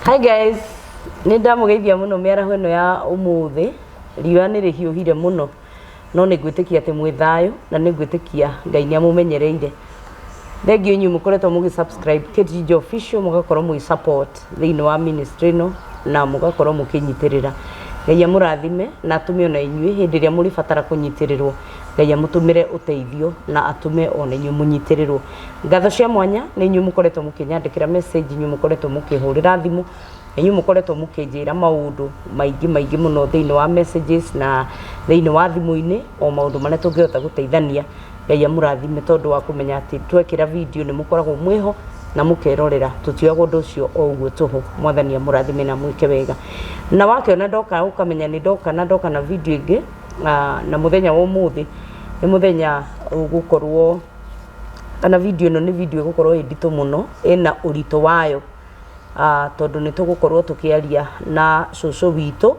Hi guys, nĩ ndamũgeithia mũno mĩaraho ĩno ya ũmũthĩ. Riũa nĩ rĩhiũhire mũno, no nĩ ngwĩtĩkia atĩ mwĩ thayũ na nĩ ngwĩtĩkia Ngai nĩ amũmenyereire. Thengiũ inyuĩ mũkoretwo mũgĩ subscribe Kate Ginger Official, mũgakorwo mũgĩ support thĩinĩ wa ministry ĩno na mũgakorwo mũkĩnyitĩrĩra. Ngai amũrathime na atũme ona inyuĩ hĩndĩ ĩrĩa mũrĩbatara kũnyitĩrĩrwo, Ngai amũtũmĩre ũteithio na atũme ona inyuĩ mũnyitĩrĩrwo. Ngatho cia mwanya nĩ inyuĩ mũkoretwo mũkĩnyandĩkĩra message, inyuĩ mũkoretwo mũkĩhũrĩra thimũ, inyuĩ mũkoretwo mũkĩnjĩra maũndũ maingĩ maingĩ mũno thĩinĩ wa messages na thĩinĩ wa thimũ-inĩ, o maũndũ marĩa tũngĩhota gũteithania. Ngai amũrathime tondũ wa kũmenya atĩ twekĩra video nĩ mũkoragwo mwĩho na mũkerorera, tũtioyaga ũndũ ũcio o ũguo tũhũ. Mwathani amũrathime na amwĩke wega. Na wakĩona ndoka ũkamenya nĩ ndoka na ndoka na video ĩngĩ, na mũthenya wa ũmũthĩ nĩ mũthenya ũgũkorwo kana video ĩno nĩ video ĩgũkorwo ĩ nditũ mũno, ĩna ũritũ wayo, tondũ nĩ tũgũkorwo tũkĩaria na cũcũ witũ,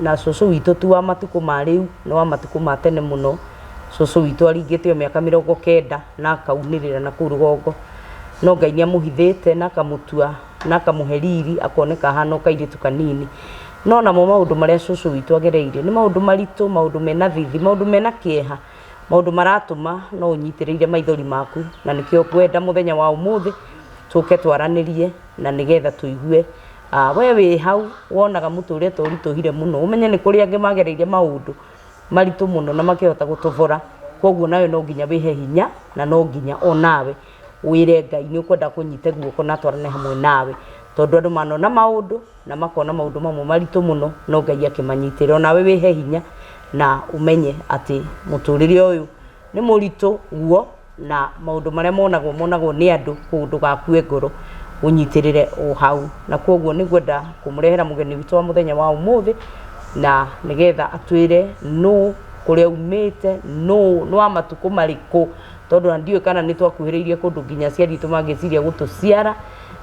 na cũcũ witũ ti wa matukũ ma rĩu, nĩ wa matukũ ma tene mũno. Cũcũ witũ aringĩte o mĩaka 90 na akaunĩrĩra na kũu rũgongo, no Ngai nĩ amũhithĩte na akamũtua na akamũhe riri akoneka ahana o kairĩtu kanini. No namo maũndũ marĩa cũcũ witũ agereire nĩ maũndũ maritũ, maũndũ mena thithi, maũndũ mena kĩeha, maũndũ maratũma no ũnyitĩrĩire maithori maku, na nĩkĩo ngwenda mũthenya wa ũmũthĩ tũke twaranĩrie na nĩgetha tũigue we wĩ hau wonaga mũtũrĩre ta ũritũhire mũno, ũmenye nĩ kũrĩ angĩ magereire maũndũ maritũ mũno na makĩhota gũtobora, koguo nawe no nginya wĩhe hinya na no nginya onawe wĩre Ngai nĩ ũkwenda akũnyite guoko na atwarane hamwe nawe, tondũ andũ manona maũndũ na makona maũndũ mamwe maritũ mũno no Ngai akĩmanyitĩrĩra. Onawe wĩhe hinya na ũmenye atĩ mũtũrĩre ũyũ nĩ mũritũ guo na maũndũ marĩa monagwo monagwo nĩ andũ, koguo ndũgakue ngoro ũnyitĩrĩre o hau. Na koguo nĩ ngwenda kũmũrehera mũgeni witũ wa mũthenya wa ũmũthĩ na nĩgetha atwĩre nũ, kũrĩa aumĩte, nũ, nĩ wa matukũ marĩkũ, tondũ ona ndiũĩ kana nĩ twakuhĩrĩirie kũndũ nginya aciari aitũ mangĩciria gũtũciara,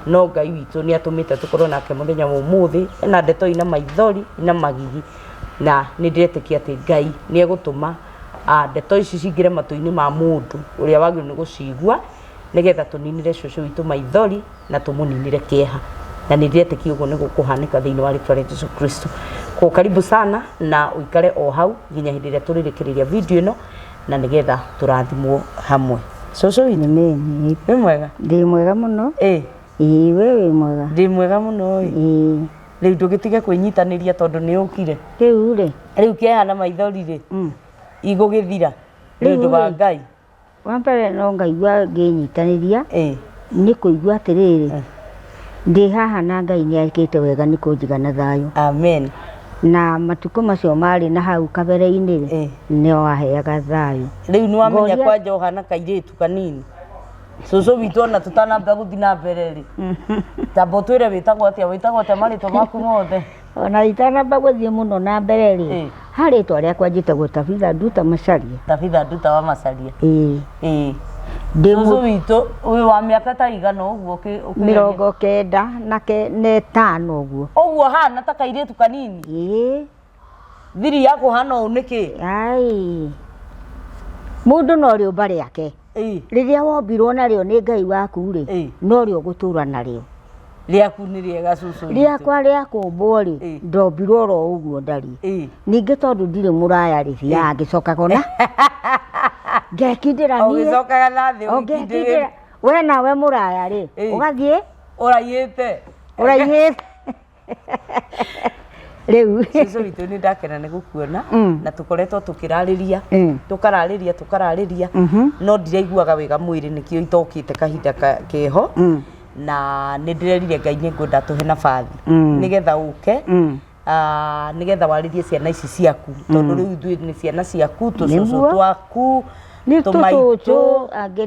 no Ngai witũ nĩ atũmĩte tũkorwo nake mũthenya wa ũmũthĩ. Ena ndeto ina maithori, ina magigi, na nĩ ndĩretĩkia atĩ Ngai nĩ egũtũma ndeto ici cingĩre matũ-inĩ ma mũndũ ũrĩa wagĩrĩirwo nĩ gũcigua, nĩgetha tũninĩre cũcũ witũ maithori na tũmũninĩre kĩeha. Na nĩ ndĩretĩkia ũguo nĩguo kũhanĩka thĩinĩ wa rĩtwa rĩa Jesu Kristo. Koguo karibu sana na ũikare o hau nginya hĩndĩ ĩrĩa tũrĩrĩkĩrĩria video ĩno na nĩgetha tũrathimwo hamwe. Cũcũ witũ, Amen. wĩ mwega? Ndĩ mwega mũno. Ĩ. Ĩĩ we wĩ mwega. Ndĩ mwega mũno ĩ. Ĩĩ. Rĩu ndũgĩtige kwĩnyitanĩria tondũ nĩ ũkire. Rĩu rĩ. Rĩu kĩeha na maithori rĩ, igũgĩthira nĩ ũndũ wa Rĩu rĩ, Ngai. Wa mbere no ngaigua ngĩnyitanĩria Ĩ. nĩ kũigua atĩrĩrĩ, ndĩ haha na Ngai nĩ ekĩte wega nĩ kũnjiga na thayũ. Amen. Na matukũ macio marĩ na hau kabere-inĩ rĩ, Ĩ. nĩ waheaga thayũ. Rĩu nĩ wamenya Ngoria- kwanja ũhana kairĩtu kanini. Cũcũ witũ ona tũtanamba gũthiĩ na mbere rĩ, tamba ũtwĩre wĩtagwo atĩa, wĩtagwo atĩa marĩtwa maku mothe? Ona itanamba gũthiĩ mũno na mbere rĩ, Ĩ. ha rĩtwa rĩakwa njĩtagwo Tabitha Nduta Macharia. Tabitha Nduta wa Macharia. Ĩĩ. Ĩĩ. Ndĩ Cũcũ mũ- witũ wĩ wa mĩaka ta igana ũguo ũkĩgeria? 95 ũguo. Ũguo hana ta kairĩtu kanini? Ĩĩ. Thiri ya kũhana ũũ nĩkĩ? Ai. Mũndũ no rĩũmba rĩake. Ĩĩ. Rĩrĩa wombirwo narĩo nĩ Ngai waku rĩ, Ĩĩ. no rĩo ũgũtũra narĩo. Rĩaku nĩ rĩega cũcũ witũ. Rĩakwa rĩa kũmbwo rĩ, Ĩĩ. ndombirwo oro ũguo ndariĩ. Ĩĩ. Ningĩ tondũ ndirĩ mũraya rĩ, thiaga ngĩcokaga ona ngekindĩra niĩ. Ũgĩcokaga na thĩ O ũgĩkindĩrĩra. ngekindĩra. We nawe mũraya rĩ, Ĩĩ. ũgathiĩ Ũraiyĩte. ũraihĩte. Rĩu. Cũcũ witũ nĩ ndakena nĩ gũkuona na tũkoretwo tũkĩrarĩria tũkararĩria tũkararĩria no ndiraiguaga wega mwĩrĩ nĩkĩo itokĩte kahinda keho na nĩ ndĩrerire Ngai nĩ ngwenda tũhe nabathi nĩgetha ũke nĩgetha warĩrie ciana ici ciaku tondũ rĩu ithuĩ nĩ ciana ciaku tũcũcũ Nĩguo. twaku Nĩ tũmaitũ. tũcũcũ, angĩ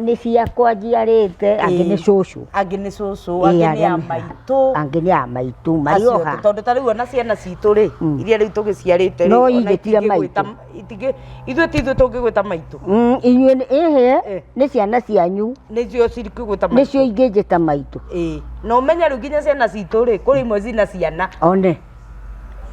nĩ ciakwa njiarĩte, angĩ nĩ cũcũ. Angĩ nĩ cũcũ, Ĩĩ, angĩ nĩ arĩa a nĩ- maitũ. Angĩ nĩ a maitũ, marĩ Acio o othe. haha. Tondũ ta rĩu ona ciana citũ rĩ, iria rĩu tũgĩciarĩte rĩ, No ona ingĩtire itingĩgwĩta maitũ. ithuĩ ti ithuĩ tũngĩgwĩta maitũ. Inyuĩ ĩhĩ, Eh. nĩ ciana cianyu. Nĩcio cirikĩgwĩta maitũ. Nĩcio ingĩnjĩta maitũ. Ĩĩ. Na ũmenye rĩu nginya ciana citũ rĩ, kũrĩ imwe cina ciana. One.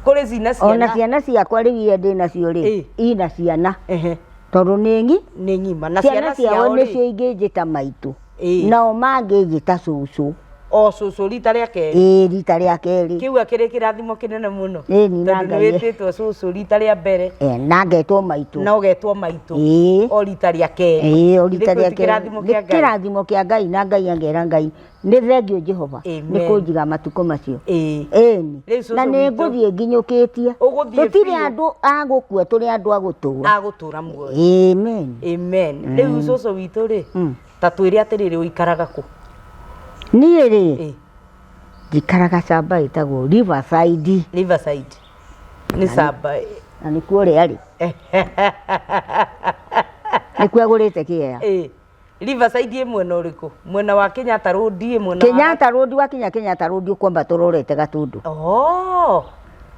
Kũrĩ cina ciana. Ona ciana ciakwa rĩu iria ndĩ nacio rĩ, Ĩĩ. ina ciana. Ehe. Tondũ nĩ ng'i. Nĩ ng'ima. Na Ciana ciana ciao ciao rĩ. nĩcio ingĩnjĩta maitũ. Ĩĩ. Nao mangĩnjĩta cũcũ. O cũcũ rita rĩa kerĩ. Ĩĩ, rita rĩa kerĩ. Kĩu akĩrĩ kĩrathimo kĩnene mũno. Ĩni, na Tondũ nĩ Ngai. wĩtĩtwo cũcũ rita rĩa mbere. Eh, na ngetwo maitũ. Na ũgetwo maitũ. Ĩĩ. O rita rĩa kerĩ. Ĩĩ, o rita Githĩ rĩa kĩu ti kerĩ. kĩrathimo Nĩ kĩa Ngai? kĩrathimo kĩa Ngai na Ngai angera Ngai nĩ thengio Jehova nĩ Amen. kũnjiga matukũ macio. Ĩĩ. Ĩni. Rĩu cũcũ Na nĩ witũ- ngũthiĩ nginyũkĩtie. Ũgũthiĩ Tũtirĩ biũ. andũ a gũkua, tũrĩ andũ a gũtũra. Agũtũra muoyo. Amen. Amen. Rĩu cũcũ witũ rĩ, ta twĩre atĩrĩrĩ ũikaraga kũ? Niĩ rĩ, Ĩĩ. njikaraga camba ĩtagwo Riverside. Riverside. Nĩ camba. Na nĩkuo ũrĩa arĩ. Nĩkuo agũrĩte kĩea. Ĩĩ. Riverside ĩ mwena ũrĩkũ? Mwena wa Kenyatta Road ĩ mwena wa Kenyatta Road, wakinya Kenyatta Road ũkwamba tũrorete Gatũndũ. Oh.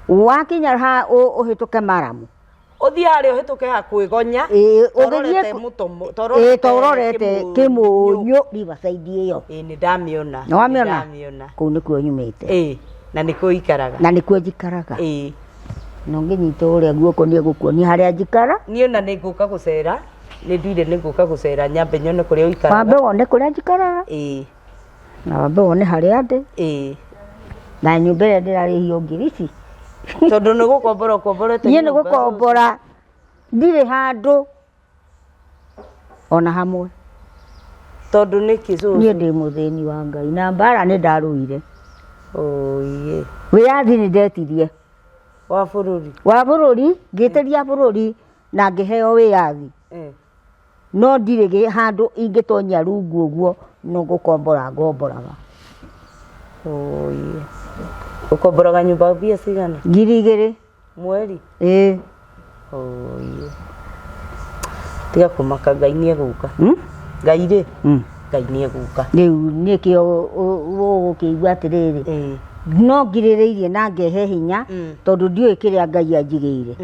Wakinya ha ũhĩtũke Maramu. Ũthiĩ harĩa ũhĩtũke ha kwĩgonya. Ĩĩ, Tororete ũgĩthiĩ mũtomo. Ĩĩ, tororete Kĩmũnyũ Riverside ĩyo. Ĩĩ, nĩ ndamĩona. Nĩ wamĩona? Nĩ ndamĩona. Kũu nĩkuo nyumĩte. Ĩĩ, na nĩkuo ũikaraga. Na nĩkuo njikaraga. Ĩĩ. Na ũngĩnyita ũrĩa guoko nĩ egũkuonia harĩa njikara. Niĩ ona nĩ ngũka gũcera. Nĩ nduire nĩ ngũka gũcera nyambe nyone kũrĩa ũikaraga. Wambe wone kũrĩa njikaraga. Ĩĩ. Na wambe wone harĩa ndĩ. Ĩĩ. Na nyũmba ĩrĩa ndĩrarĩhio ngiri ici. Tondũ nĩ gũkombora ũkomborete Niĩ nĩ nyũmba. gũkombora ndirĩ handũ ona hamwe. Tondũ nĩkĩ cũcũ? Niĩ ndĩ mũthĩni wa Ngai na mbara nĩ ndarũire. Oiye. Wĩyathi nĩ ndetirie. Wa bũrũri. Wa bũrũri, ngĩtĩria bũrũri na ngĩheo wĩyathi. No ndirĩ handũ ingĩtonya rungu ũguo no gũkombora ngomboraga. Oiye. Ũkomboraga nyũmba mbia cigana? Ngiri igĩrĩ. Mweri? Ĩĩ. Oiye. Tiga kũmaka, Ngai nĩ egũka. Ngai rĩ? Ngai nĩ egũka. Rĩu nĩkĩo ũgũkĩigua atĩrĩrĩ. No ngirĩrĩirie na ngehe hinya tondũ ndiũĩ kĩrĩa Ngai anjigĩire.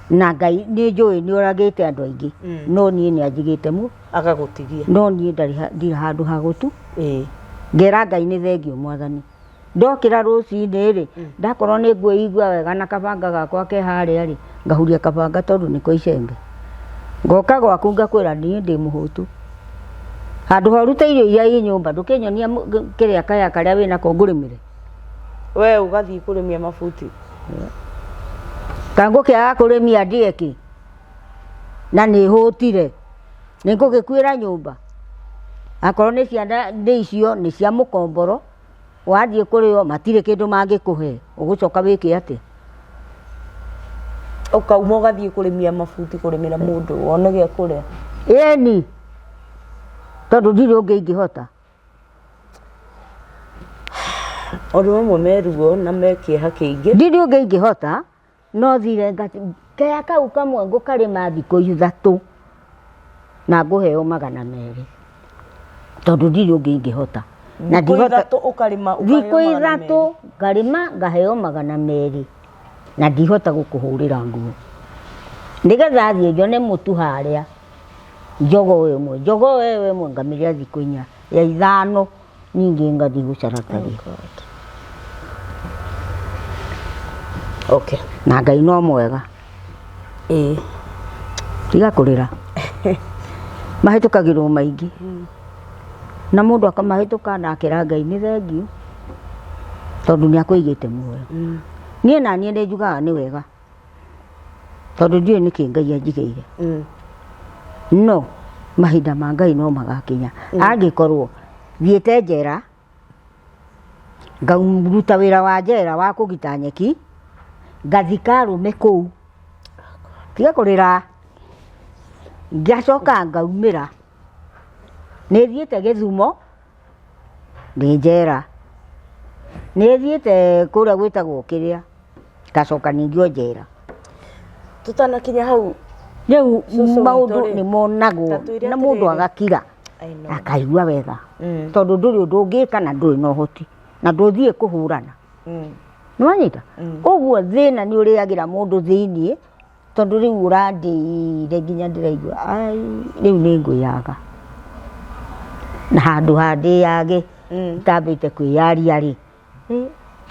Na Ngai nĩ njũĩ nĩ oragĩte andũ aingĩ. No niĩ nĩ anjigĩte mu. Agagũtigia. No niĩ ndirĩ handũ ha gũtu. Ngera Ngai nĩ thengio mwathani. Ndokĩra rũcinĩ rĩ, ndakorwo nĩ ngwĩigua wega na kabanga gakwa ke harĩa rĩ, ngahuria kabanga tondũ nĩko icembe. Ngoka gwaku ngakwĩra niĩ ndĩ mũhũtu. Handũ ha ũrute irio iria i nyũmba, ndũkĩnyonia kĩrĩa kaya karĩa wĩnako ngũrĩmĩre. We ũgathiĩ kũrĩmia mabuti. Ka ngũkĩaga kũrĩmia ndĩe kĩ? Na nĩ hũtire. Nĩ ngũgĩkuĩra nyũmba. Akorwo nĩ ciana nĩ icio nĩ cia mũkomboro, wathiĩ kũrĩo matirĩ kĩndũ mangĩkũhe, ũgũcoka wĩke atĩa? Ũkauma ũgathiĩ kũrĩmia mabuti, kũrĩmĩra mũndũ wone gĩa kũrĩa. Ĩni, tondũ ndirĩ ũngĩ ingĩhota. Ũndũ ũmwe me ruo na me kĩeha kĩingĩ. Ndirĩ ũngĩ ingĩhota, no thire ngati kaya kau kamwe ngũkarĩma thikũ ithatũ na ngũheo magana merĩ, tondũ ndirĩ ũngĩ ingĩhota. Na Thikũ ndihota ithatũ ũkarĩma ũkaheo thikũ magana ithatũ merĩ. ngarĩma ngaheo magana merĩ na ndihota gũkũhũrĩra nguo nĩgetha thiĩ njone mũtu harĩa njogoo ĩmwe, njogoo ĩyo ĩmwe ngamĩrĩa thikũ inya ya ithano ningĩ ngathiĩ gũcaracaria. Okay. Na Ngai no mwega. Ĩĩ. Tiga kũrĩra. Mahĩtũkagĩrwo maingĩ. Na mũndũ akamahĩtũka na akera Ngai nĩ thengiũ tondũ nĩ akũigĩte muoyo. Niĩ na niĩ nĩ njugaga nĩ wega tondũ ndiũĩ nĩkĩ Ngai anjigĩire. No mahinda ma Ngai no magakinya. Angĩkorwo thiĩte njera ngaruta wĩra wa njera wa kũgita nyeki, ngathika arũme kũu, tiga kũrĩra, ngacoka ngaumĩra, nĩ thiĩte Gĩthumo, ndĩ njera, nĩ thiĩte kũrĩa gwĩtagwo kĩrĩa, ngacoka ningĩ o njera. Tũtanakinya hau Rĩu Cũcũ witũ maũndũ rĩ, nĩ monagwo ta twĩre na mũndũ atĩrĩrĩ. agakira I know. akaigua wega tondũ ndũrĩ ũndũ ũngĩka na ndũrĩ na ũhoti na ndũthiĩ kũhũrana. Nĩ wanyita? Ũguo thĩna nĩ ũrĩagĩra mũndũ thĩiniĩ tondũ rĩu ũrandĩire nginya ndĩraigua ai rĩu nĩ ngwĩyaga. Na handũ ha ndĩyage itambĩte kwĩyaria rĩ,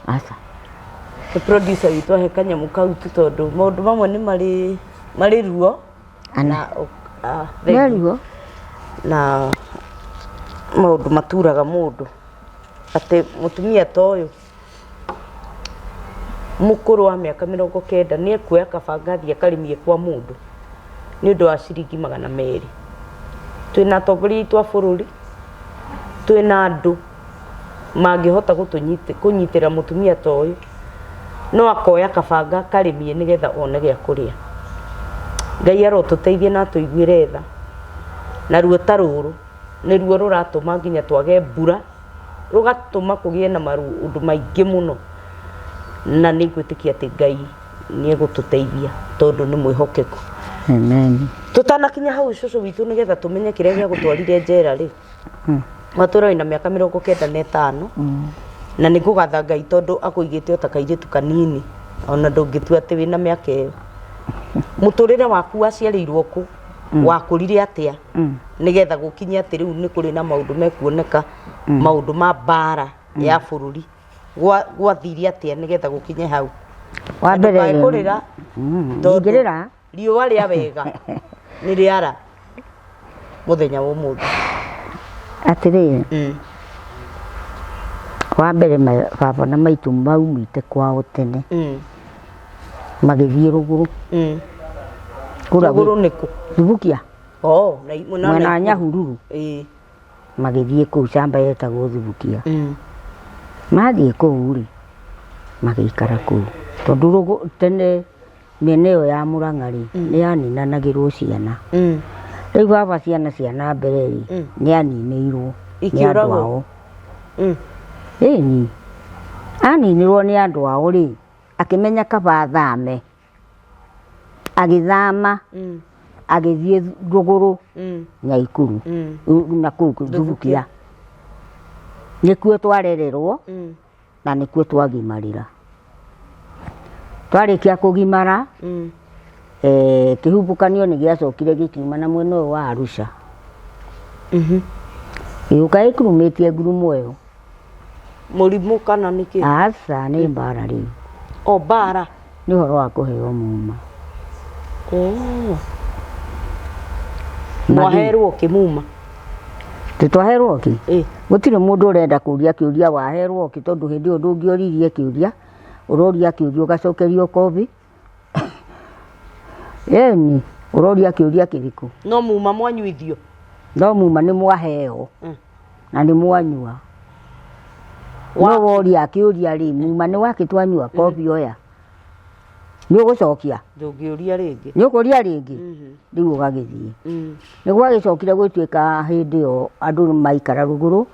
aca. The producer witũ ahe kanyamũ kau tu tondũ maũndũ mamwe nĩ marĩ ruo. Ana. Na Me thank you. ruo. Na maũndũ maturaga mũndũ. Atĩ mũtumia ta ũyũ mũkũrũ wa mĩaka 90 nĩ ekuoya kabanga athiĩ akarĩmie kwa mũndũ nĩ ũndũ wa ciringi 200. Twĩna atongoria aitũ a bũrũri, twĩna andũ mangĩhota kũnyitĩra mũtumia ta ũyũ, no akoya kabanga akarĩmie nĩgetha one gĩa kũrĩa. Ngai arotũteithia na atũiguĩre tha, na ruo ta rũrũ nĩruo rũratũma nginya twage mbura, rũgatũma kũgĩe na maũndũ maingĩ mũno, na nĩ ngwĩtĩkia atĩ Ngai nĩ egũtũteithia tondũ nĩ mwĩhokeku. Amen. Tũtanakinya hau cũcũ witũ nĩgetha tũmenye kĩrĩa gĩagũtwarire njera rĩ, watwĩra wĩna mĩaka 95 na nĩ ngũgatha Ngai tondũ akũigĩte o ta kairĩtu kanini ona ndũngĩtua atĩ wĩna mĩaka ĩyo. Mũtũrĩre waku waciarĩirwo kũ? Wakũrire atĩa? Nĩgetha gũkinye atĩ rĩu nĩ kũrĩ na maũndũ mekuoneka, maũndũ ma mbara ya bũrũri. Gwathire atĩa nĩgetha gũkinye hau? Wa mbere Ndũkae kũrĩra tondũ ndingĩrĩra. Riũa rĩa wega nĩ rĩara mũthenya wa ũmũthĩ. Atĩrĩrĩ, wa mbere baba na maitũ maumĩte kwao tene magĩthiĩ rũgũrũ. Kũrĩa Rũgũrũ nĩkũ? Thubukia. Oh, na mwena wa Mwena wa Naikuru. Nyahururu. Magĩthiĩ kũu camba yetagwo Thubukia. Mathiĩ kũu rĩ, magĩikara kũu. Tondũ tene mĩena ĩyo ya Mũrang'a rĩ, nĩ yaninanagĩrwo ciana. Rĩu baba ciana cia na mbere rĩ, nĩ aninĩirwo nĩ andũ Ikĩũragwo? ao. Ĩni, aninĩrwo nĩ andũ ao rĩ, akĩmenya kaba athame. Agĩthama, agĩthiĩ rũgũrũ Nyaikuru, na kũu Thubukia. Nĩkuo twarererwo na nĩkuo twagimarĩra. Twarĩkia kũgimara, kĩhumbũkanio nĩ gĩacokire gĩkiuma na mwena ũyũ wa Arusha. Gĩũka gĩkurumĩtie ngurumo ĩyo. Mũrimũ kana nĩkĩ? Aca, nĩ mbara rĩu. O mbara? Nĩ ũhoro wa kũheo muma. Oh. Mwaherwo kĩ muma? Tũtwaherwo kĩ? Gũtirĩ mũndũ ũrenda kũria kĩũria waherwo kĩ, tondũ hĩndĩ ĩyo ndũngĩoririe kĩũria, ũroria kĩũria ũgacokerio kobi. Ĩni, ũroria kĩũria kĩrĩkũ? No muma mwanyuithio? No muma nĩ mwaheo na nĩ mwanyua. No woria kĩũria rĩ, muma nĩ wakĩ twanyua kobi oya? Nĩ ũgũcokia? Ndũngĩũria rĩngĩ. Nĩ ũkũria rĩngĩ? Rĩu ũgagĩthiĩ. Nĩ gwagĩcokire gũtuĩka hĩndĩ ĩyo andũ maikara rũgũrũ,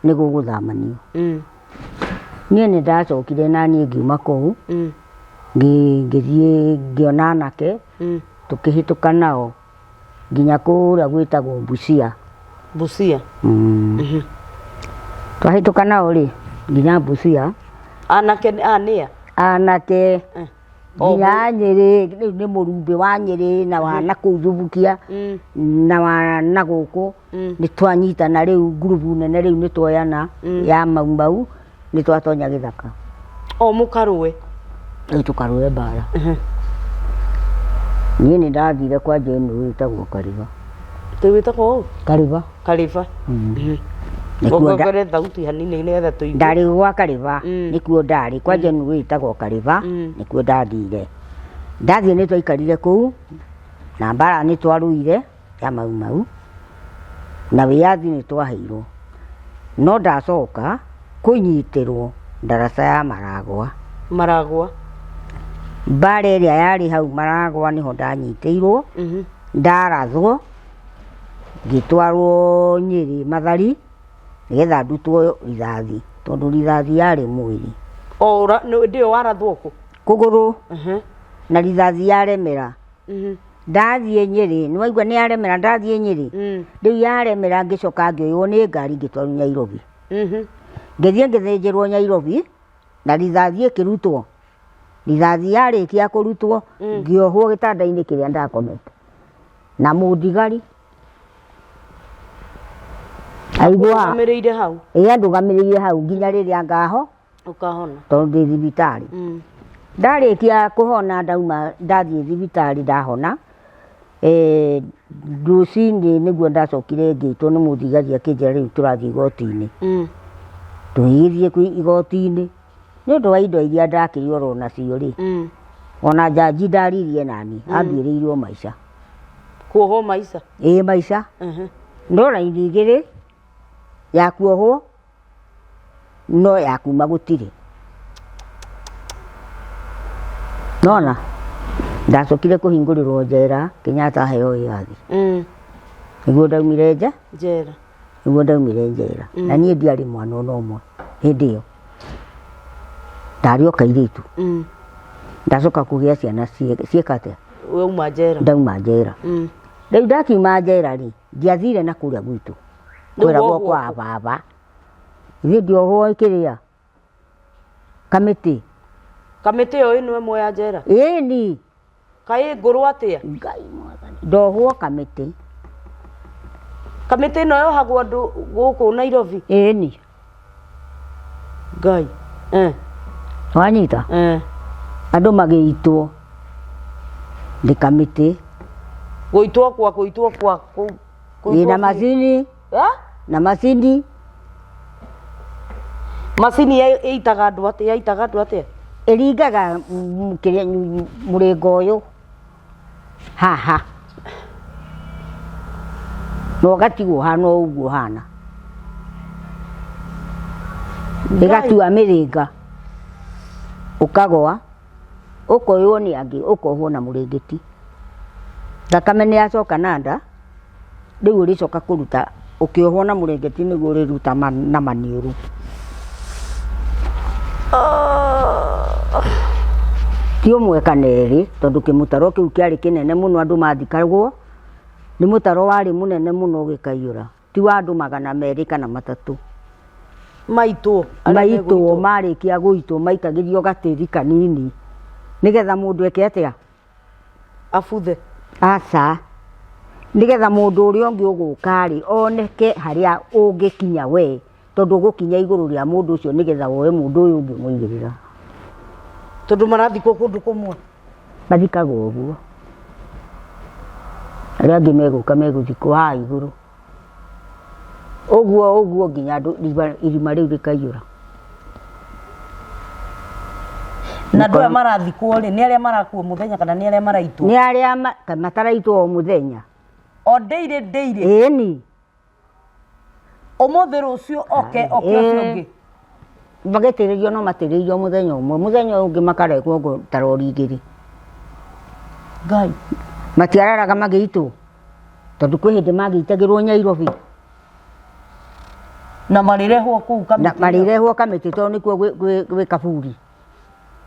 nĩ gũgũthamanio. Niĩ nĩ ndacokire na niĩ ngiuma kũu, ngĩthiĩ ngĩona anake, tũkĩhĩtũka nao nginya kũrĩa gwĩtagwo Busia. Busia? Twahĩtũka nao rĩ, nginya Busia. Anake aya nĩ a? Anake nginya Nyĩrĩ, rĩu nĩ mũrumbĩ wa Nyĩrĩ na wa na kũu Thubukia na wa na gũkũ. Nĩ twanyitana rĩu ngurubu nene rĩu nĩ tuoyana ya Mau Mau, nĩ twatonya gĩthaka. O mũkarũe? Rĩu tũkarũe mbara. Niĩ nĩ ndathire kwa Jane wĩtagwo Kariba. Tĩ wĩtagwo ũ? Kariba. Kariba. Nĩkuo Wongerere thauti hanini nĩgetha tũigue. Ndarĩ gwa Kariba, nĩkuo ndarĩ. Kwa Jane wĩtagwo Kariba, nĩkuo ndathire. Ndathiĩ nĩ twaikarire kũu, na mbara nĩ twarũire ya Mau Mau, na wĩyathi nĩ twaheirwo. No ndacoka kũnyitĩrwo ndaraca ya Maragwa. Maragwa. Mbara ĩrĩa yarĩ hau Maragwa nĩho ndanyitĩirwo, ndarathwo, ngĩtwarwo Nyĩrĩ Mathari, nĩgetha ndutwo rithathi, tondũ rithathi yarĩ mwĩrĩ. O hĩndĩ ĩyo warathwo kũ? Kũgũrũ. Na rithathi yaremera. Ndathiĩ Nyĩrĩ, nĩ waigua nĩ yaremera ndathiĩ Nyĩrĩ? Rĩu yaremera ngĩcoka ngĩoywo nĩ ngari ngĩtwarwo Nyairobi. Ngĩthiĩ ngĩthĩnjĩrwo Nyairobi, na rithathi ĩkĩrutwo. Rithathi yarĩkia kũrutwo, ngĩohwo gĩtanda-inĩ kĩrĩa ndakomete. Na mũndigari. Aigua. Ũrũgamĩrĩire hau? Ĩĩ, andũgamĩrĩire hau nginya rĩrĩa ngaho. Ũkahona. Tondũ ndĩ thibitarĩ. Ndarĩkia kũhona ndauma ndathiĩ thibitarĩ ndahona. Rũcinĩ nĩguo ndacokire ngĩtwo nĩ mũthigari akĩnjĩra rĩu tũrathiĩ igoti-inĩ. Tũgĩgĩthiĩ kwĩ igoti-inĩ nĩ ũndũ wa indo iria ndakĩrĩ oro nacio rĩ. Ona njanji ndaririe nani, anduĩrĩirwo maica. Kuohwo maica? Ĩĩ, maica. No raini igĩrĩ ya kuohwo no ya kuma gũtirĩ. Nona ndacokire kũhingũrĩrwo njera Kenyatta aheo wĩyathi. Nĩguo ndaumire nja. Njera. Nĩguo ndaumire njera. Na niĩ ndiarĩ mwana ona ũmwe hĩndĩ ĩyo. Ndarĩ o kairĩtu. Ndacoka kũgĩa ciana ciĩka atĩa? Wauma njera. Ndauma njera. Rĩu ndakiuma njera rĩ, ndiathire na kũrĩa gwitũ. Rĩu Kwĩragwo wohwo kwa kũ? baba. Ithuĩ ndiohwo kĩrĩa? Kamĩtĩ. Kamĩtĩ ĩyo ĩno ĩmwe ya njera? Ĩni. Kaĩ ngũrũ atĩa? Ngai mwathani. Ndohwo kamĩtĩ. Kamĩtĩ ĩno yohagwo andũ gũkũ Nairobi? Ĩni. Ngai. Wanyita? Andũ magĩitwo nĩ kamĩtĩ. Gũitwo kwa, gũitwo kwa, kũ, Ĩ, na gũitwo macini. Eh? Na macini. Macini ĩitaga andũ atĩa? Yaitaga andũ atĩa? Ĩringaga kĩrĩa, mũrĩngo ũyũ haha na ũgatigwo ũhana o ũguo ũhana, ĩgatua mĩrĩnga ũkagwa, ũkoywo nĩ angĩ, ũkohwo na mũrĩngĩti. Thakame nĩ yacoka na nda, rĩu ũrĩcoka kũruta ũkĩohwo na mũrĩngĩti nĩguo ũrĩruta na maniũrũ. Ti ũmwe kana erĩ, tondũ kĩmũtaro kĩu kĩarĩ kĩnene mũno andũ mathikagwo, nĩ mũtaro warĩ mũnene mũno ũgĩkaiyũra, ti wa andũ 200 kana 300. Maitwo, arĩa Maitwo, megũitwo. marĩkia gũitwo maikagĩrio gatĩri kanini nĩgetha mũndũ eke atĩa? Abuthe. Aca. Nĩgetha mũndũ ũrĩa ũngĩ ũgũka rĩ, oneke harĩa ũngĩkinya we, tondũ ũgũkinya igũrũ rĩa mũndũ ũcio nĩgetha woe mũndũ ũyũ ũngĩ ũmũigĩrĩra. Tondũ marathikwo kũndũ kũmwe. Mathikagwo ũguo. Arĩa angĩ megũka megũthikwo haha igũrũ. Ũguo ũguo nginya andũ irima rĩu rĩkaiyũra. Na andũ aya marathikwo rĩ, nĩ arĩa marakuo mũthenya kana nĩ arĩa maraitwo? Nĩ arĩa mataraitwo o mũthenya. O ndĩirĩ ndĩirĩ? Ĩni. Ũmũthĩ rũciũ oke, oke ũcio ũngĩ. Magĩtĩrĩrio no matĩrĩirio mũthenya ũmwe, mũthenya ũyũ ũngĩ makaregwo ngo ta rori igĩrĩ. Ngai. Matiararaga magĩitwo, tondũ kwĩ hĩndĩ magĩitagĩrwo Nyairobi. Na marĩrehwo kũu kamĩtĩ. Na marĩrehwo kamĩtĩ tondũ nĩkuo gwĩ kaburi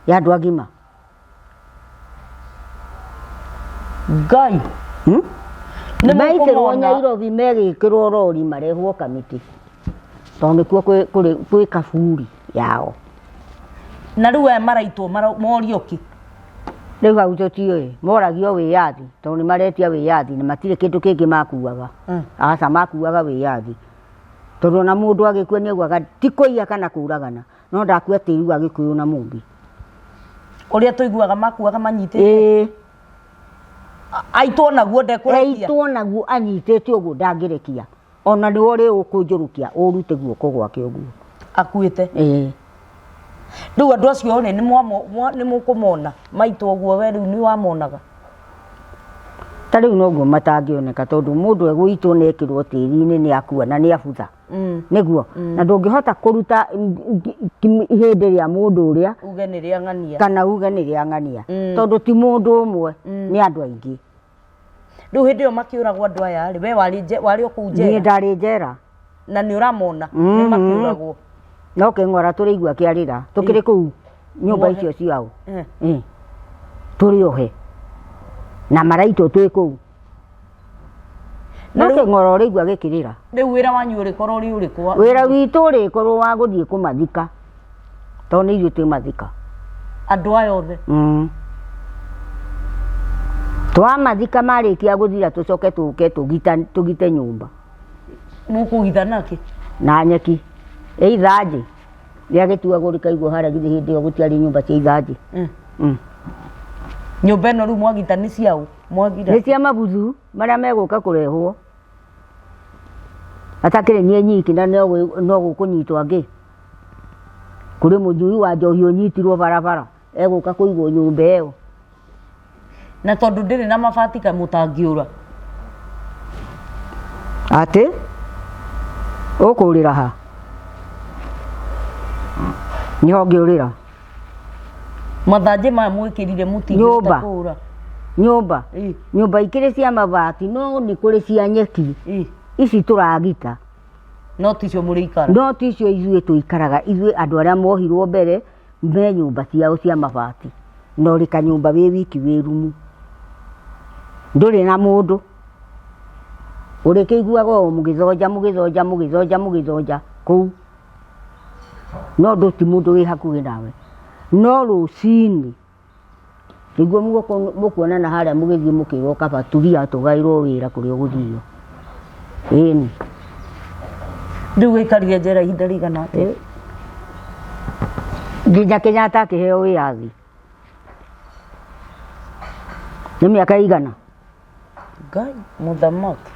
ya andũ agima. Ngai. Nĩ Maitĩrwo mũkũmona. Nyairobi megĩkĩrwo rori marehwo kamĩtĩ tondũ nĩkuo kwĩ kaburi yao. Na rĩu aya maraitwo morio kĩ? Rĩu hau tũtiũĩ, moragio wĩyathi tondũ nĩ maretia wĩyathi na matirĩ kĩndũ kĩngĩ makuaga. Aca, makuaga wĩyathi tondũ ona mũndũ agĩkua nĩ augaga ti kũiya kana kũragana, no ndakua tĩri wa Gĩkũyũ na Mũmbi. Ũrĩa tũiguaga makuaga manyitĩte. Ĩĩ. Aitwo naguo ndekũrekia. Aitwo naguo anyitĩte ũguo ndangĩrekia. Ona nĩwe ũrĩ ũkũnjũrũkia ũrute guoko gwake ũguo. Akuĩte. Ĩĩ. Rĩu andũ acio rĩ, nĩ mũkũmona maitwo ũguo, we rĩu nĩ wamonaga? Ta rĩu noguo matangĩoneka tondũ mũndũ egũitwo na ekĩrwo tĩri-inĩ nĩ akua na nĩ abutha. Nĩguo. Na ndũngĩhota kũruta ihĩndĩ rĩa mũndũ ũrĩa uge nĩ rĩa ng'ania. Kana uge nĩ rĩa ng'ania. Tondũ ti mũndũ ũmwe, nĩ andũ aingĩ. Rĩu hĩndĩ ĩyo makĩũragwo andũ aya rĩ, we warĩ o kũu njera? Niĩ ndarĩ njera. Na nĩ ũramona, nĩ makĩũragwo. No kĩng'ora tũrĩigua kĩarĩra, tũkĩrĩ kũu nyũmba icio ciao. Tũrĩ ohe. Na maraitwo twĩ kũu. Na No rĩu kĩng'ora ũrĩigua gĩkĩrĩra. Rĩu wĩra wanyu ũrĩkorwo ũrĩ ũrĩkũ? Wĩra witũ ũrĩkorwo wa gũthiĩ kũmathika. Tondũ nĩ ithuĩ twĩ mathika. Andũ aya othe? Twamathika marĩkia gũthira tũcoke tũke tũgite nyũmba. Mũkũgitha nakĩ? Na nyeki. Ĩ ithanjĩ. Rĩa gĩtuagwo rĩkaigwo harĩa githĩ hĩndĩ ĩyo gũtiarĩ nyũmba cia ithanjĩ. Nyũmba ĩno rĩu mwagita nĩ ciaũ? Mwagira? Nĩ cia mabuthu marĩa megũka kũrehwo. Atakĩrĩ niĩ nyiki na no gũkũnyitwo angĩ. Kũrĩ mũnyui wa njohi ũnyitirwo barabara egũka kũigwo nyũmba ĩyo. Na tondũ ndĩrĩ na mabati ka mũtangĩũra. Atĩ ũkũrĩra ha? Nĩho ngĩũrĩra. Mathanjĩ maya mwĩkĩrire mũtingĩhota Nyũmba. kũũra. Nyũmba. Ĩ, Nyũmba ikĩrĩ cia mabati no nĩ kũrĩ cia nyeki. ĩ, Ici tũragita. No ticio mũrĩikara. No ticio ithuĩ tũikaraga. Ithuĩ andũ arĩa mohirwo mbere me nyũmba ciao cia mabati. Na ũrĩ kanyũmba wĩ wiki wĩ rumu. Ndũrĩ na mũndũ. Ũrĩkĩiguaga o mũgĩthonja mũgĩthonja mũgĩthonja mũgĩthonja kũu. No ndũ ti mũndũ wĩ hakuhĩ nawe. No rũcinĩ nĩguo mũkuonana harĩa mũgĩthiĩ mũkĩrwo kaba turia tũgaĩrwo wĩra kũrĩa ũgũthio. Ĩni. Rĩu wĩikarire njera ihinda rĩigana atĩa? Nginya Kenyatta akĩheo wĩyathi. Nĩ mĩaka ĩigana? Ngai mũthamaki.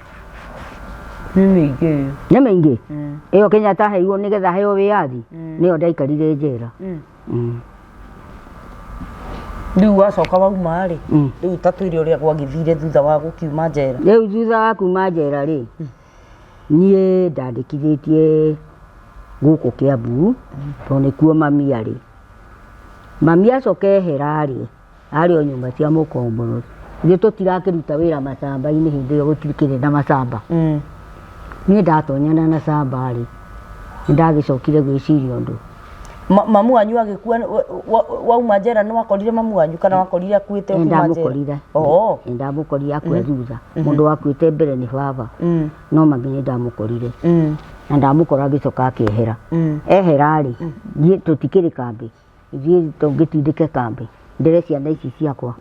Nĩ mĩingĩ ĩyo. Nĩ mĩingĩ? Ĩyo Kenyatta aheirwo nĩgetha aheo wĩyathi nĩyo ndaikarire njera. Rĩu wacoka wauma rĩ, rĩu ta twĩre ũrĩa gwagĩthire thutha wa gũkiuma njera. Rĩu thutha wa kuma njera rĩ, niĩ ndandĩkithĩtie gũkũ Kĩambu tondũ nĩkuo mami arĩ. Mami acoka ehera rĩ, arĩ o nyũmba cia mũkomboro. Ithuĩ tũtirakĩruta wĩra macamba-inĩ hĩndĩ ĩyo gũtikĩrĩ na macamba. Niĩ ndatonyana na camba rĩ, nĩ ndagĩcokire gwĩciria ũndũ. Mamu wanyu agĩkua wauma njera nĩ wakorire mamu wanyu kana wakorire akuĩte Nĩ ũkiuma njera? ndamũkorire. Oo. Nĩ ndamũkorire akua thutha. Mũndũ wakuĩte mbere nĩ baba. No mami nĩ ndamũkorire. Na ndamũkora agĩcoka akĩehera. Ehera rĩ, niĩ tũtikĩrĩ kambĩ. Ithuĩ tũngĩtindĩke kambĩ. Ndere ciana ici ciakwa.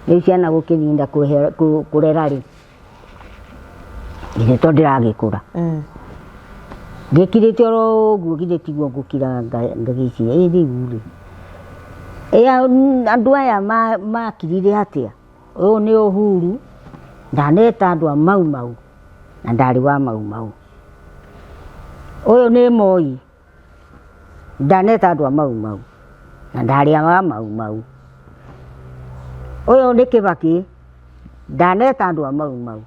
Rĩu ciana gũkĩninda kũrera rĩ, githĩ to ndĩragĩkũra. Ngĩkirĩte oro ũguo githĩ tiguo ngũkira ngagĩciria ĩ rĩu rĩ, ĩ andũ aya makirire atĩa? Ũyũ nĩ Uhuru ndaneta andũ a Mau Mau na ndarĩ wa Mau Mau. Ũyũ nĩ Moi ndaneta andũ a Mau Mau na ndarĩ wa Mau Mau. Ũyũ nĩ Kĩbakĩ ndaneta andũ a Mau Mau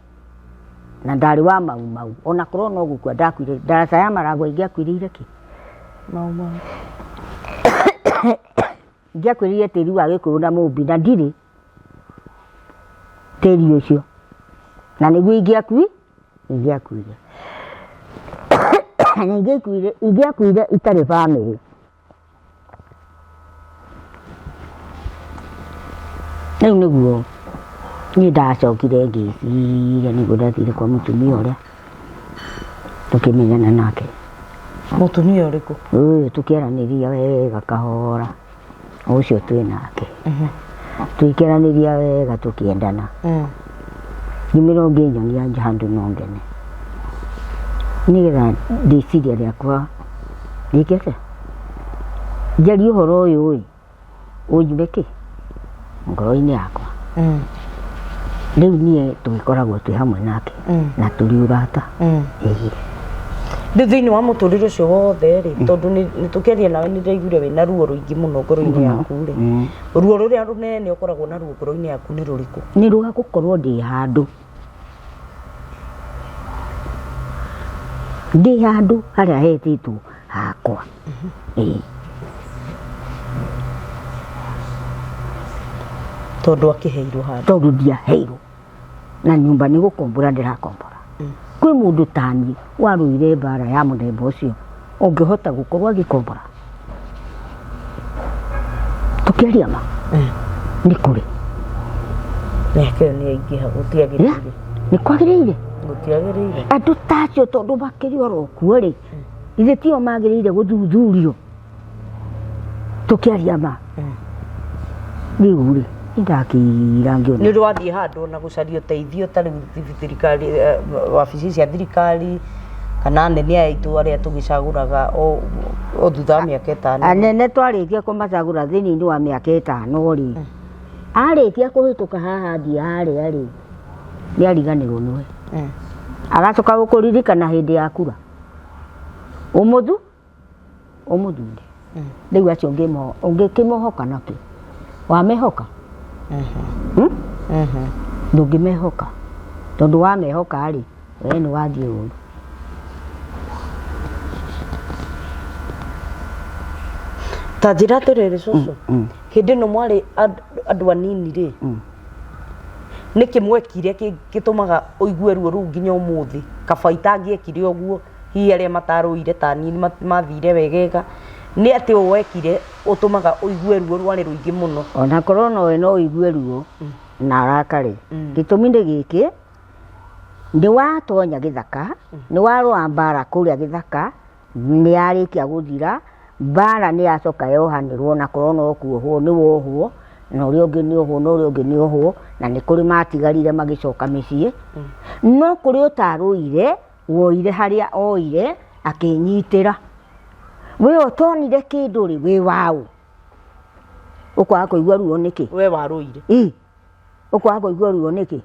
na ndarĩ wa Mau Mau. Ona korwo no gũkua ndakuire, ndaraca ya Maragwa ingĩakuĩrĩire kĩ? Mau Mau. Ingĩakuĩrĩire tĩri wa Gĩkũyũ na Mũmbi na ndirĩ tĩri ũcio. Na nĩguo ingĩakuire. Na ingĩakuire itarĩ bamĩrĩ. Rĩu nĩguo niĩ ndacokire ngĩciria nĩguo ndathire kwa mũtumia ũrĩa tũkĩmenyana nake. Mũtumia ũrĩkũ? Ũyũ tũkĩaranĩria wega kahora, ũcio twĩ nake. Tũkĩaranĩria wega tũkĩendana. Ngĩmwĩra ũngĩnyonia handũ no ngene. Nĩgetha rĩciria rĩakwa rĩke atĩa? Njarie ũhoro ũyũ ĩ, ũnjume kĩ? Ngoro-inĩ yakwa. Rĩu niĩ tũgĩkoragwo twĩ hamwe nake na tũrĩ ũrata. Ĩĩ. Rĩu thĩinĩ wa mũtũrĩre ũcio wothe rĩ, tondũ nĩ tũkĩaria nawe nĩ ndaiguire wĩna ruo rũingĩ mũno ngoro-inĩ yaku rĩ, ruo rũrĩa rũnene ũkoragwo naruo ngoro-inĩ yaku nĩ rũrĩkũ? Nĩ rwa gũkorwo ndĩ handũ. Ndĩ handũ harĩa hetĩtwo hakwa. Ĩĩ. Tondũ akĩheirwo handũ. Tondũ ndiaheirwo. Na nyũmba nĩ gũkombora ndĩrakombora. Kwĩ mũndũ taniĩ warũire mbara ya mũthemba ũcio ũngĩhota gũkorwo agĩkombora. Tũkĩaria ma nĩ kũrĩ. Mĩaka ĩyo nĩ yaingĩha, gũtiagĩrĩire. Nĩ kwagĩrĩire. Gũtiagĩrĩire. Andũ ta acio tondũ makĩrĩ oro kuo rĩ, ithe tio magĩrĩire gũthuthurio. Tũkĩaria ma. Rĩu rĩ, nĩndakira ngĩona. Nĩ ũrĩ wathiĩ handũ na gũcaria ũteithio ta rĩu thirikari, wabici cia thirikari kana anene aya aitũ arĩa tũgĩcagũraga o thutha wa mĩaka ĩtano? Anene twarĩkia kũmacagũra thĩinĩ wa mĩaka ĩtano rĩ, arĩkia kũhĩtũka haha athiĩ harĩa rĩ, nĩ ariganĩrwo nĩwe. Agacoka gũkũririkana hĩndĩ ya kura. Ũmũthure. Rĩu acio ũngĩkĩmohoka nakĩ? Wamehoka? Hmm? Ndũngĩmehoka tondũ wamehoka rĩ, we nĩ wathiĩ ũru. Ta njĩra atĩrĩrĩ cũcũ, hĩndĩ ĩno mwarĩ andũ anini rĩ, nĩkĩ mwekire gĩtũmaga ũigue ruo rũu nginya ũmũthĩ? Kaba itangĩekire ũguo, hihi arĩa matarũire ta niĩ mathire wegega. Nĩ atĩ ũũ wekire ũtũmaga ũigue ruo rwarĩ rũingĩ mũno? Ona korwo nowe no ũigue ruo na ũrakare. Gĩtũmi nĩ gĩkĩ, nĩ watonya gĩthaka, nĩ warũa mbara kũrĩa gĩthaka, nĩ yarĩkia gũthira, mbara nĩ yacoka yohanĩrwo na korwo no kuohwo nĩ wohwo, na ũrĩa ũngĩ nĩ ohwo, na ũrĩa ũngĩ nĩ ohwo, na nĩ kũrĩ matigarire magĩcoka mĩciĩ. No kũrĩ ũtarũire, woire harĩa oire, akĩnyitĩra. We ũtonire kĩndũ rĩ, wĩ waũ? Ũkwaga kũigua ruo nĩkĩ? We warũire. Ĩ, ũkwaga kũigua ruo nĩkĩ?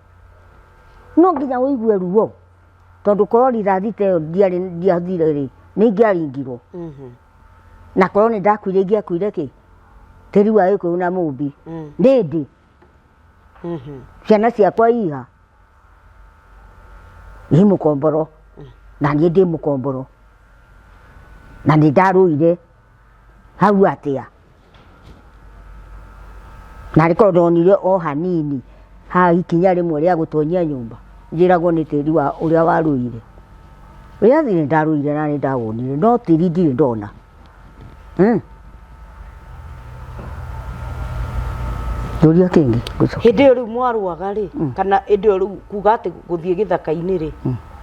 No nginya ũigue ruo, tondũ korwo rithathi ta ĩyo ndiarĩ ndiathire rĩ, nĩ ingĩaringirwo. Na korwo nĩ ndakuire ingĩakuire kĩ? Tĩri wa Gĩkũyũ na Mũmbi. Nĩ ndĩ. Ciana ciakwa iha? Ĩ mũkomboro. Na niĩ ndĩ mũkomboro. Na nĩ ndarũire hau atĩa? Narĩ korwo ndonire o hanini ha ikinya rĩmwe rĩa gũtonyia nyũmba, njĩragwo nĩ tĩri wa ũrĩa warũire. Wĩyathi nĩ ndarũire na nĩ ndawonire, no tĩri ndirĩ ndona. Njũria kĩngĩ ngũcokia. Hĩndĩ ĩyo rĩu mwarũaga rĩ, kana hĩndĩ ĩyo rĩu kuga atĩ gũthiĩ gĩthaka-inĩ rĩ,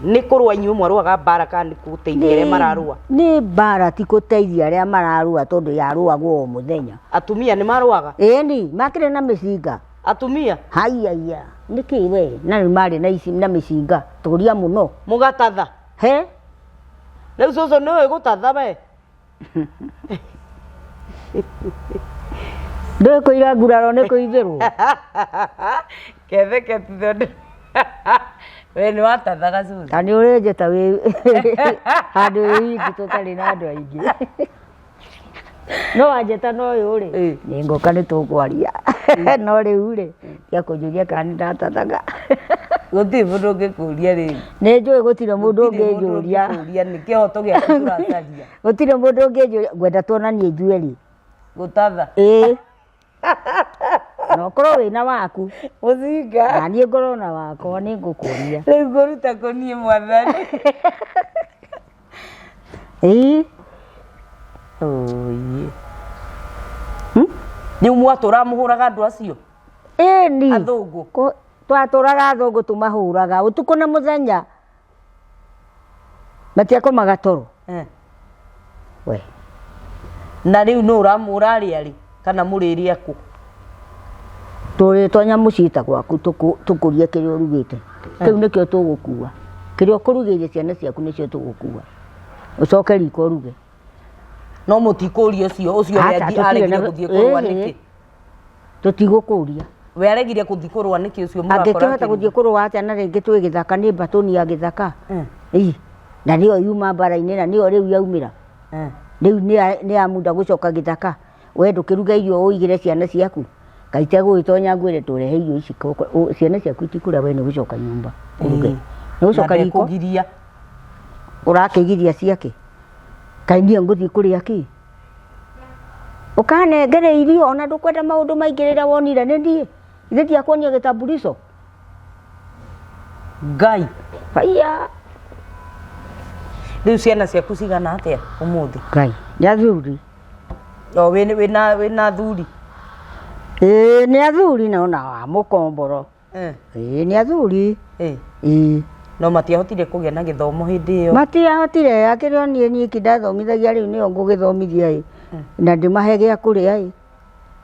nĩ kũrũa inyuĩ mwarũaga mbara kana nĩ gũteithia arĩa mararũa? Nĩ mbara, ti gũteithia arĩa mararũa tondũ yarũagwo o mũthenya. Atumia nĩ marũaga? Ĩni, makĩrĩ na mĩcinga. Atumia? Haiya, nĩkĩ we? Na nĩ marĩ na ici na mĩcinga, tũria mũno. Mũgatatha? He? Rĩu cũcũ nĩũĩ gũtatha we? Ndũĩ kũira nguraro nĩ kũithĩrwo. Ketheke tondũ we nĩ watathaga cũcũ. Ta nĩ ũrenjeta wĩ handũ wĩ wiki tũtarĩ na andũ aingĩ. No wanjĩta na ũyũ rĩ, nĩ ngũka nĩ tũkwaria. No rĩu rĩ, tiga kũnjũria kana nĩ ndatathaga. Gũtirĩ mũndũ ũngĩkũria rĩu. Nĩ njũĩ gũtirĩ mũndũ ũngĩnjũria. Ũngĩkũria nĩ kĩhoto gĩaku tũracaria. Gũtirĩ mũndũ ũngĩnjũria, ngwenda tuonanie ithuerĩ. Gũtatha. Ĩĩ. Na ũkorwo wĩna waku. Mũcinga. Na niĩ ngorwo na wakwa nĩ ngũkũria. Rĩu ngũruta kũ niĩ mwathani. Ĩĩ. Ũiĩ. Rĩu mwatũra mũhũraga andũ acio? Ĩni. Athũngũ. Twatũraga athũngũ tũmahũraga ũtukũ na mũthenya. Matiakomaga toro. We. Na rĩu nũ ũrarĩa rĩ kana mũrĩrĩa kũ? Tũrĩtonya mũciĩ ta gwaku tũkũrie kĩrĩa ũrugĩte. Kĩu nĩkĩo tũgũkua. Kĩrĩa ũkũrugĩire ciana ciaku nĩcio tũgũkua. Ũcoke riko ũruge. No mũtikũria ũcio ũcio Aca, tũtirĩ aregire na- gũthiĩ kũrũa Ĩhĩ. nĩkĩ? Tũtigũkũria. We aregire gũthiĩ kũrũa nĩkĩ ũcio mũrakora Angĩkĩhota akĩruga? gũthiĩ kũrũa atĩa na rĩngĩ twĩ gĩthaka nĩ mbatũni ya gĩthaka. Ĩ, na nĩyo yuma mbara-inĩ na nĩyo rĩu yaumĩra. Rĩu nĩ ya muda gũcoka gĩthaka. We ndũkĩruge irio ũigĩre ciana ciaku. Ngai tegũgĩtonya ngwĩre tũrehe irio ici ciana ciaku itikũrĩa we nĩ gũcoka nyũmba ũruge. Nĩ gũcoka Na riko. ndekũgiria. Ũrakĩgiria ciake? Kaĩ niĩ ngũthiĩ kũrĩa kĩ? Ũkanengere irio ona ndũkwenda maũndũ maingĩ rĩrĩa wonire nĩ niĩ. Ithe ndiakuonia gĩtambulico. Ngai. Haiya. Rĩu ciana ciaku cigana atĩa ũmũthĩ? Ngai. Nĩ athuri. O wĩna athuri? Ĩĩ nĩ athuri na ona wa mũkomboro. Ĩĩ nĩ athuri. Ĩĩ. No matiahotire kũgĩa na gĩthomo hĩndĩ ĩyo? Matiahotire, akĩrĩ o niĩ nyiki ndathomithagia rĩu nĩo ngũgĩthomithia ĩ. Na ndĩmahe gĩa kũrĩa ĩ.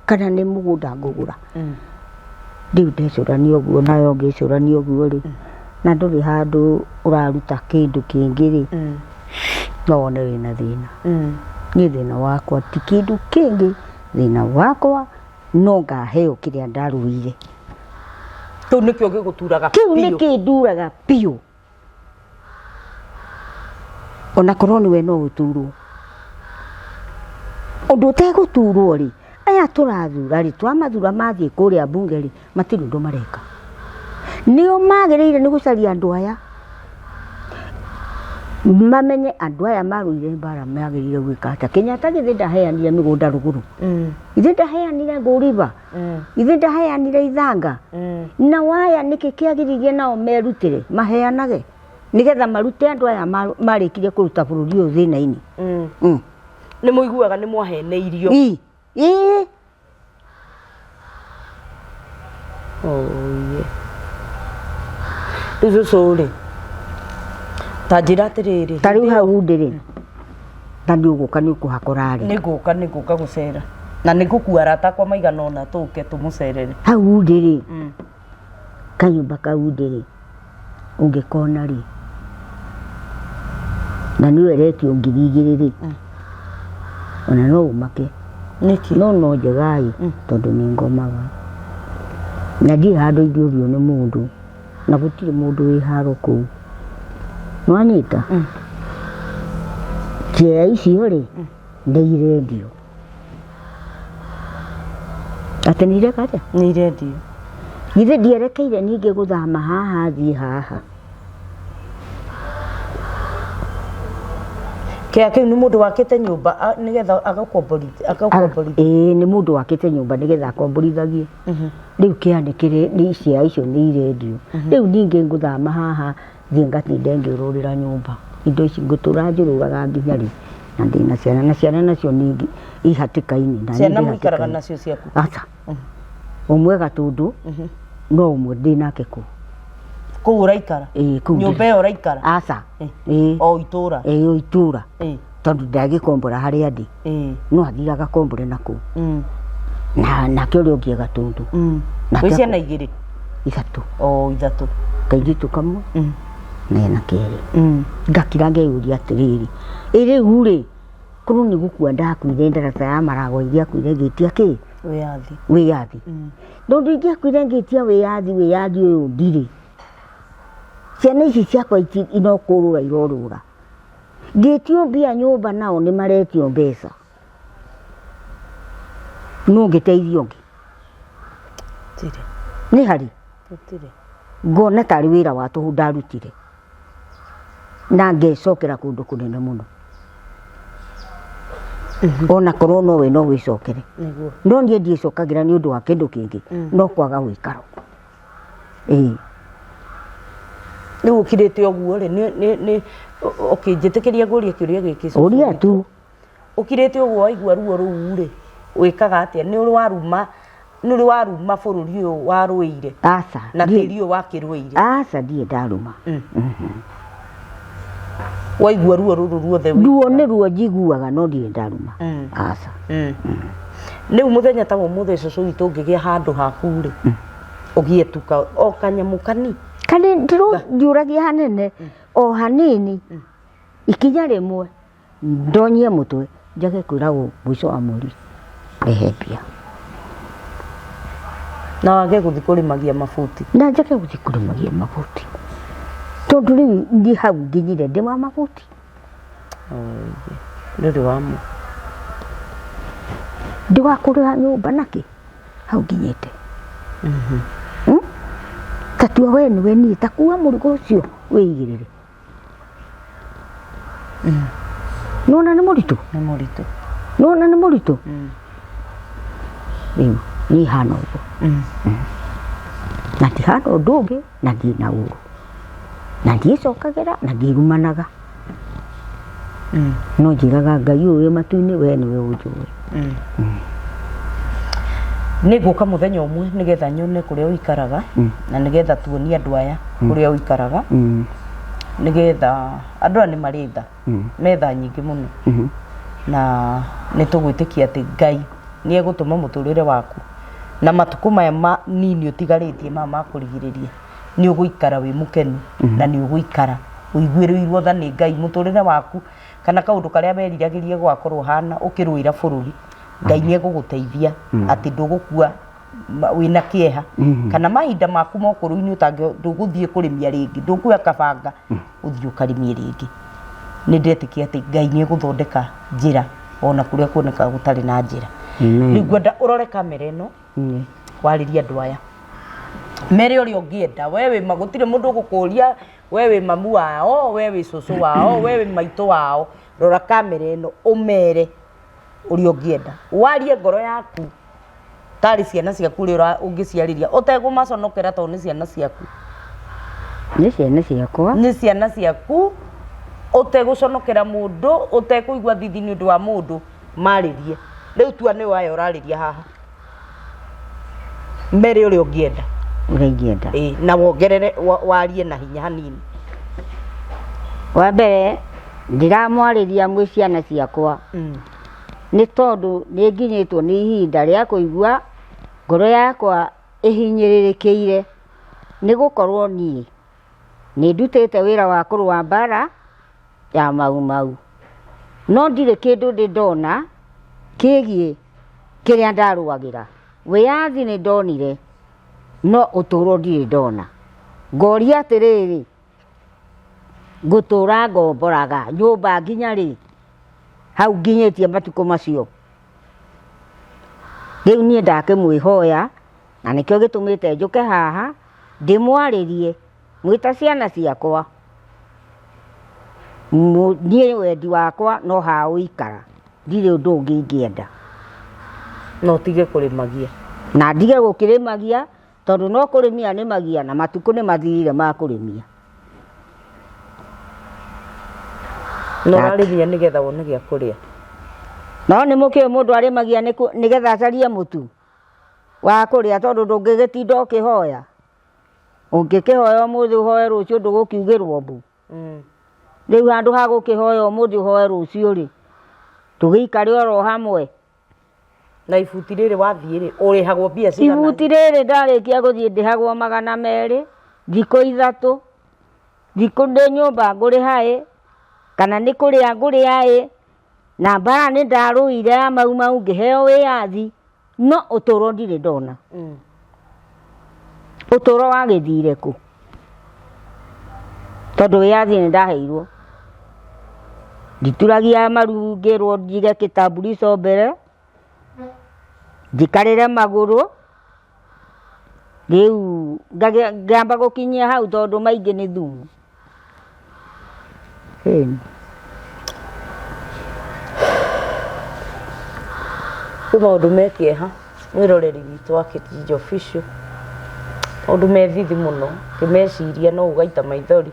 Kana nĩ mũgũnda ngũgũra. Rĩu ndecũrania ũguo nayo ngĩcũrania ũguo rĩ, na ndũrĩ handũ ũraruta kĩndũ kĩngĩ rĩ, no wone wĩna thĩna. Niĩ thĩna wakwa ti kĩndũ kĩngĩ, thĩna wakwa no ngaheo kĩrĩa ndarũire. Kĩu nĩkĩo gĩgũturaga Kĩu biũ. nĩkĩnduraga biũ. Ona korwo nĩwe no ũturwo. Ũndũ ũtegũturwo rĩ, aya tũrathura rĩ, twamathura mathiĩ kũrĩa mbunge rĩ, matirĩ ũndũ mareka. Nĩo magĩrĩire nĩ gũcaria andũ aya, mamenye andũ aya marũire mbara magĩrĩire gwĩka atĩa. Kenyatta githĩ ndaheanire mĩgũnda rũgũrũ? Githĩ ndaheanire ngũriba? Githĩ ndaheanire ithanga? Na waya nĩkĩ kĩagiririe nao merutĩre maheanage nĩgetha marute andũ aya marĩkirie kũruta bũrũri ũyũ thĩna-inĩ? Nĩ mũiguaga nĩ mwaheneirio? Ii. Ii. Oye. Rĩu cũcũ rĩ, ta njĩra atĩrĩrĩ. Ta rĩu hau ndĩ rĩ, na nĩ ũgũka nĩ ũkũhakora rĩ. Nĩ ngũka gũcera. Na nĩ ngũkua arata akwa maigana ũna tũke tũmũcerere. Hau ndĩ rĩ, kanyũmba kau ndĩ rĩ, ũngĩkona rĩ, na nĩ weretio 2000 rĩ, ona no ũmake. Nĩkĩ? No no njega ĩ, tondũ nĩ ngomaga. Na ndirĩ handũ ingĩũrio nĩ mũndũ, na gũtirĩ mũndũ wĩ haro kũu. Nĩwanyita? Kĩea icio rĩ, nĩ irendio. Atĩ nĩ ireka atĩa? Nĩ irendio. Githĩ ndierekeire ningĩ gũthama haha thiĩ haha. Kĩea kĩu nĩ mũndũ wakĩte nyũmba nĩgetha agakomborithia. Ĩĩ nĩ mũndũ wakĩte nyũmba nĩgetha akomborithagie. Rĩu kĩea nĩ kĩrĩ, nĩ ciea icio nĩ irendio. Rĩu ningĩ ngũthama haha thiĩ ngatinde ngĩũrũrĩra nyũmba. Indo ici ngũtũra njũrũraga nginya rĩ? Na ndĩna ciana, na ciana nacio nĩ i hatĩka-inĩ. Na niĩ Ciana ndĩ mũikaraga hatĩka-inĩ. nacio ciaku? Aca. Ũmwe Gatũndũ, no ũmwe ndĩ nake kũu. Kũu ũraikara? Ĩĩ, kũu Nyũmba ndĩrĩ. ĩyo ũraikara? Aca. Ĩĩ. O itũra? Ĩĩ, o itũra. Tondũ ndagĩkombora harĩa ndĩ. No athiĩ agakombore na kũu. Na nake ũrĩa ũngĩ e Gatũndũ. Nake Wĩ ciana igĩrĩ? Ithatũ. O ithatũ. Kairĩtu kamwe na ena kerĩ. Ngakira ngeyũria atĩrĩrĩ, ĩ rĩu rĩ, korwo nĩ gũkua ndakuire ndaraca ya maragwa ingĩakuire ngĩtia kĩ? Wĩyathi. Wĩyathi. Tondũ ingĩakuire ngĩtia wĩyathi, wĩyathi ũyũ ndirĩ. Ciana ici ciakwa no kũrũra irorũra. Ngĩtio mbia nyũmba nao nĩ maretio mbeca. Nũ ũngĩteithia ũngĩ? Gũtirĩ. Nĩ harĩ? Gũtirĩ. Ngona tarĩ wĩra wa tũhũ ndarutire. Na ngecokera kũndũ kũnene mũno. Ona korwo no we no wĩcokere. Nĩguo. No niĩ ndiĩcokagĩra nĩ ũndũ wa kĩndũ kĩngĩ, no kwaga ũikaro. Ĩĩ. Rĩu ũkirĩte ũguo rĩ, nĩ okay, njĩtĩkĩria ngũrie kĩũria gĩkĩ. Ũria tu. Ũkirĩte ũguo waigua ruo rũu rĩ, wĩkaga atĩa? Nĩ ũrĩ waruma, nĩ ũrĩ waruma bũrũri ũyũ warũĩire? Aca. Na tĩri ũyũ wakĩrũĩire? Aca, ndirĩ ndaruma. Waigua ruo rũrũ ruothe wĩkaga? Ruo nĩ ruo njiguaga no ndirĩ ndaruma. Aca. Rĩu mũthenya ta ũmũthĩ cũcũ witũ ũngĩgĩa handũ haku rĩ, ũgĩe tuka o kanyamũ kani? Kani ndiũragia hanene, o hanini, ikinya rĩmwe, ndonyie mũtwe, njage kwĩragwo mũico wa mweri rehe mbia. Na wage gũthiĩ kũrĩmagia mabuti. Na njage gũthiĩ kũrĩmagia mabuti. Tondũ rĩu ndiĩ hau nginyire ndĩ wa mabuti. Ndũrĩ wa mo. Ndĩ wa kũrĩha nyũmba nakĩ hau nginyĩte. Ta tua we nĩwe niĩ, ta kua mũrigo ũcio wĩigĩrĩre. Nĩwona nĩ mũritũ? Nĩ mũritũ. Nĩwona nĩ mũritũ? Rĩu niĩ hana ũguo. Na ndihana ũndũ ũngĩ na ndirĩ na ũru. Na ndiĩcokagĩra na ndirumanaga. No njĩraga Ngai ũyũ wĩ matu-inĩ we nĩwe ũnjũĩ. Nĩ ngũka mũthenya ũmwe nĩgetha nyone kũrĩa ũikaraga na nĩgetha tuonie andũ aya kũrĩa ũikaraga nĩgetha andũ aya nĩ marĩ tha, me tha nyingĩ mũno na nĩ tũgwĩtĩkia atĩ Ngai nĩ egũtũma mũtũrĩre waku na matukũ maya manini ũtigarĩtie maya ma kũrigĩrĩria nĩ ũgũikara wĩ mũkenu na nĩ ũgũikara ũiguĩrĩirwo tha nĩ Ngai mũtũrĩre waku kana kaũndũ karĩa weriragĩria gũgakorwo hana ũkĩrũĩra bũrũri Ngai nĩ egũgũteithia atĩ ndũgũkua wĩna kĩeha kana mahinda maku ma ũkũrũ-inĩ ndũgũthiĩ kũrĩmia rĩngĩ, ndũkuoya kabanga ũthiĩ ũkarĩmie rĩngĩ. Nĩ ndetĩkia atĩ Ngai nĩ egũthondeka njĩra Ona kũrĩa kuonekaga gũtarĩ na njĩra. Amen. Rĩu ngwenda ũrore kamera ĩno, warĩrie andũ aya, mere ũrĩa ũngĩenda. We wĩ ma, gũtirĩ mũndũ ũgũkũria we wĩ mamu wao, we wĩ cũcũ wao, we wĩ maitũ wao. Rora kamera ĩno, ũmere ũrĩa ũngĩenda, warie ngoro yaku tarĩ ciana ciaku ũrĩa ũngĩciarĩria ũtegũmaconokera, tondũ nĩ ciana ciaku. Nĩ ciana ciakwa. Nĩ ciana ciaku, ũtegũconokera mũndũ, ũtekũigua thithi nĩ ũndũ wa mũndũ. Marĩrie rĩu, tua nĩ waya ũrarĩria haha, mere ũrĩa ũngĩenda. Ũrĩa ingĩenda. Ĩĩ, na wongerere warie na hinya hanini. Wa mbere, ndiramwarĩria mwĩ ciana ciakwa, nĩ tondũ nĩ nginyĩtwo nĩ ihinda rĩa kũigua ngoro yakwa ĩhinyĩrĩrĩkĩire, nĩ gũkorwo niĩ nĩ ndutĩte wĩra wa kũrũa mbara ya Mau Mau, no ndirĩ kĩndũ ndĩ ndona kĩgiĩ kĩrĩa ndarũagĩra. Wĩyathi nĩ ndonire, no ũtũũro ndirĩ ndona. Ngoria atĩrĩrĩ, ngũtũra ngomboraga nyũmba nginya rĩ? Hau nginyĩtie matukũ macio. Rĩu niĩ ndakĩmwĩhoya, na nĩkĩo gĩtũmĩte njũke haha ndĩmwarĩrie mwĩ ta ciana ciakwa. Niĩ wendi wakwa no haha gũikara, ndirĩ ũndũ ũngĩ ingĩenda. Na ũtige kũrĩmagia. Na ndige gũkĩrĩmagia, tondũ no kũrĩmia nĩmagia, na matukũ nĩ mathirire ma kũrĩmia. Na ũrarĩmia nĩgetha wone gĩa kũrĩa. No nĩ mũkĩũĩ mũndũ arĩmagia nĩgetha acarie mũtu wa kũrĩa, tondũ ndũngĩgĩtinda ũkĩhoya. Ũngĩkĩhoya ũmũthĩ ũhoe rũciũ, ndũgũkiugĩrwo mbu. Rĩu handũ ha gũkĩhoya ũmũthĩ ũhoe rũciũ rĩ, tũgĩikare oro hamwe. Na ibuti rĩrĩ wathiĩ rĩ, ũrĩhagwo mbia cigana? Ibuti rĩrĩ ndarĩkia gũthiĩ ndĩhagwo 200 thikũ 3. Thikũ ndĩ nyũmba ngũrĩha ĩ, kana nĩ kũrĩa ngũrĩa ĩ, na mbara nĩ ndarũire ya Mau Mau ngĩheo wĩyathi, no ũtũũro ndirĩ ndona. Ũtũũro wagĩthire kũ? Tondũ wĩyathi nĩ ndaheirwo. Ndituragia maru ngĩrwo njige kitambulisho mbere, njikarĩre magũrũ, rĩu ngamba gũkinyia hau, tondũ maingĩ nĩ thumu. Ĩni. Kwĩ maũndũ me kĩeha, mwĩroreri witũ wa Kijiji Official, maũndũ me thithi mũno, ngĩmeciria no ũgaita maithori.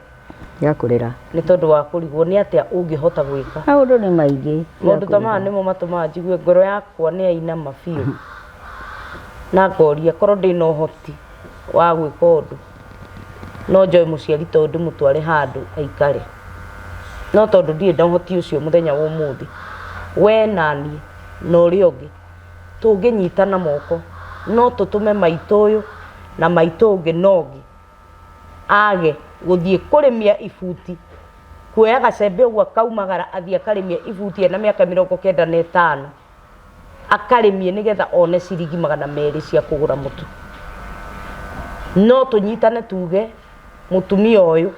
Ya kũrĩra. Nĩ tondũ wa kũrigwo nĩ atĩa ũngĩhota gwĩka. Maũndũ nĩ maingĩ. Maũndũ ta maya nĩmo matũmaga njigue ngoro yakwa nĩ yainama biũ, na ngoria korwo ndĩna ũhoti wa gwĩka ũndũ, no njoe mũciari ta ũyũ ndĩmũtware handũ aikare. No tondũ ndirĩ na ũhoti ũcio mũthenya wa ũmũthĩ, we na niĩ na ũrĩa ũngĩ tũngĩnyitana moko, no tũtũme maitũ ũyũ na maitũ ũngĩ na ũngĩ age gũthiĩ kũrĩmia ibuti, kuoya gacembe ũguo akaumagara athiĩ akarĩmie ibuti ena mĩaka 95, akarĩmie nĩgetha one ciringi 200 cia kũgũra mũtu. No tũnyitane tuge mũtumia ũyũ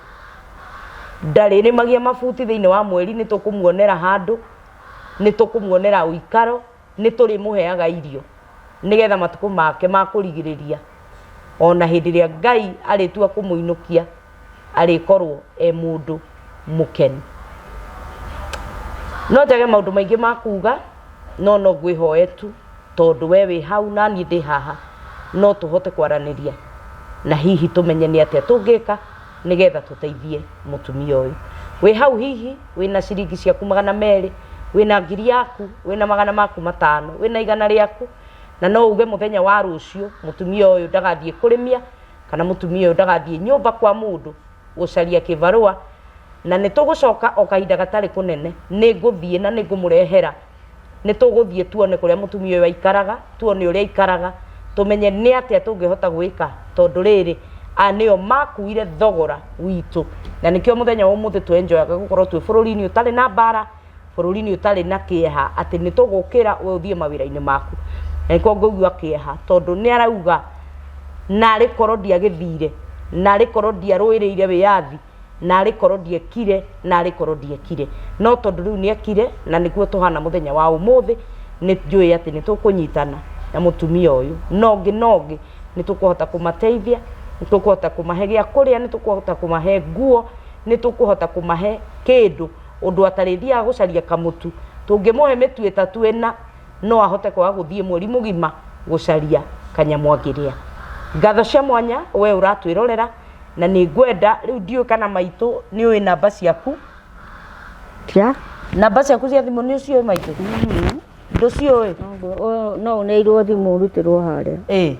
ndarĩrĩmagia mabuti thĩinĩ wa mweri, nĩ tũkũmuonera handũ, nĩ tũkũmuonera ũikaro, nĩ tũrĩmũheaga irio nĩgetha matukũ make ma kũrigĩrĩria, ona hĩndĩ ĩrĩa Ngai arĩtua kũmũinũkia, arĩkorwo e mũndũ mũkenu. No njage maũndũ maingĩ ma kuga, no no ngwĩhoe tu, tondũ we wĩ hau na niĩ ndĩ haha, no tũhote kwaranĩria na hihi tũmenye nĩ atĩa tũngĩka nĩgetha tũteithie mũtumia ũyũ. Wĩ hau hihi wĩna ciringi ciaku 200, wĩna 1000 yaku, wĩna 500, wĩna 100 rĩaku, na no uge mũthenya wa rũciũ mũtumia ũyũ ndagathiĩ kũrĩmia, kana mũtumia ũyũ ndagathiĩ nyũmba kwa mũndũ gũcaria kĩbarũa. Na nĩ tũgũcoka o kahinda gatarĩ kũnene, nĩ ngũthiĩ na nĩ ngũmũrehera, nĩ tũgũthiĩ tuone kũrĩa mũtumia ũyũ aikaraga, tuone ũrĩa aikaraga, tũmenye nĩ atĩa tũngĩhota gwĩka, tondũ rĩrĩ, aya nĩo makuire thogora witũ, na nĩkĩo mũthenya wa ũmũthĩ twenjoyaga gũkorwo twĩ bũrũri-inĩ ũtarĩ na mbara, bũrũri-inĩ ũtarĩ na kĩeha, atĩ nĩ tũgũkĩra we ũthiĩ mawĩra-inĩ maku. Na nĩkĩo ngũigua kĩeha, tondũ nĩ arauga narĩ korwo ndiagĩthire, narĩ korwo ndiarũĩrĩire wĩyathi. Narĩ korwo ndiekire, narĩ korwo ndiekire. No tondũ rĩu nĩekire, na nĩguo tũhana mũthenya wa ũmũthĩ, nĩ njũĩ atĩ nĩ tũkũnyitana na mũtumia ũyũ na ũngĩ na ũngĩ, nĩ tũkũhota kũmateithia, nĩ tũkũhota kũmahe gĩa kũrĩa, nĩ tũkũhota kũmahe nguo, nĩ tũkũhota kũmahe kĩndũ ũndũ atarĩthiaga gũcaria kamũtu. Tũngĩmũhe mĩtu ĩtatũ ĩna, no ahote kwaga gũthiĩ mweri mũgima gũcaria kanyamũ angĩrĩa. Ngatho cia mwanya we ũratwĩrorera, na nĩ ngwenda rĩu ndiũĩ kana maitũ nĩ ũĩ namba ciaku. Cia? Namba ciaku cia thimũ nĩ ũciũĩ maitũ? Ndũciũĩ? No ũneirwo thimũ ũrutĩrwo harĩa. Ĩĩ.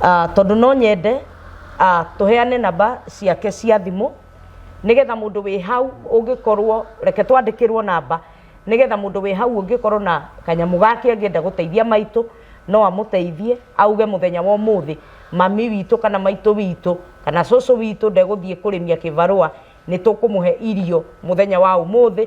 Ah, tondũ no nyende ah, tũheane namba ciake cia thimũ nĩgetha mũndũ wĩ hau ũngĩkorwo reke twandĩkĩrwo namba nĩgetha mũndũ wĩ hau ũngĩkorwo na kanyamũ gake angĩenda gũteithia maitũ no amũteithie auge mũthenya wa ũmũthĩ mami witũ kana maitũ witũ kana cũcũ witũ ndegũthiĩ kũrĩmia kĩbarũa nĩ tũkũmũhe irio mũthenya wa ũmũthĩ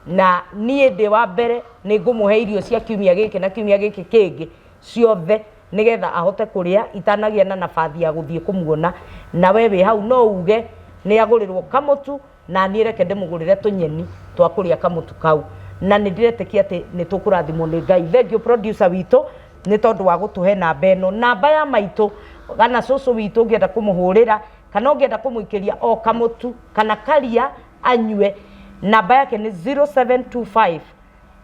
na niĩ ndĩ wa mbere nĩ ngũmũhe irio cia kiumia gĩkĩ na kiumia gĩkĩ kĩngĩ ciothe nĩgetha ahote kũrĩa itanagĩa na nabathi ya gũthiĩ kũmuona. Na we wĩ hau no uge nĩ agũrĩrwo kamũtu na niĩ reke ndĩmũgũrĩre tũnyeni twa kũrĩa kamũtu kau. Na nĩ ndĩretĩkia atĩ nĩ tũkũrathimwo nĩ Ngai. Thengiũ producer witũ nĩ tondũ wa gũtũhe namba ĩno. Namba ya maitũ kana cũcũ witũ ũngĩenda kũmũhũrĩra kana ũngĩenda kũmũikĩria o kamũtu kana karia anyue, namba yake nĩ 0725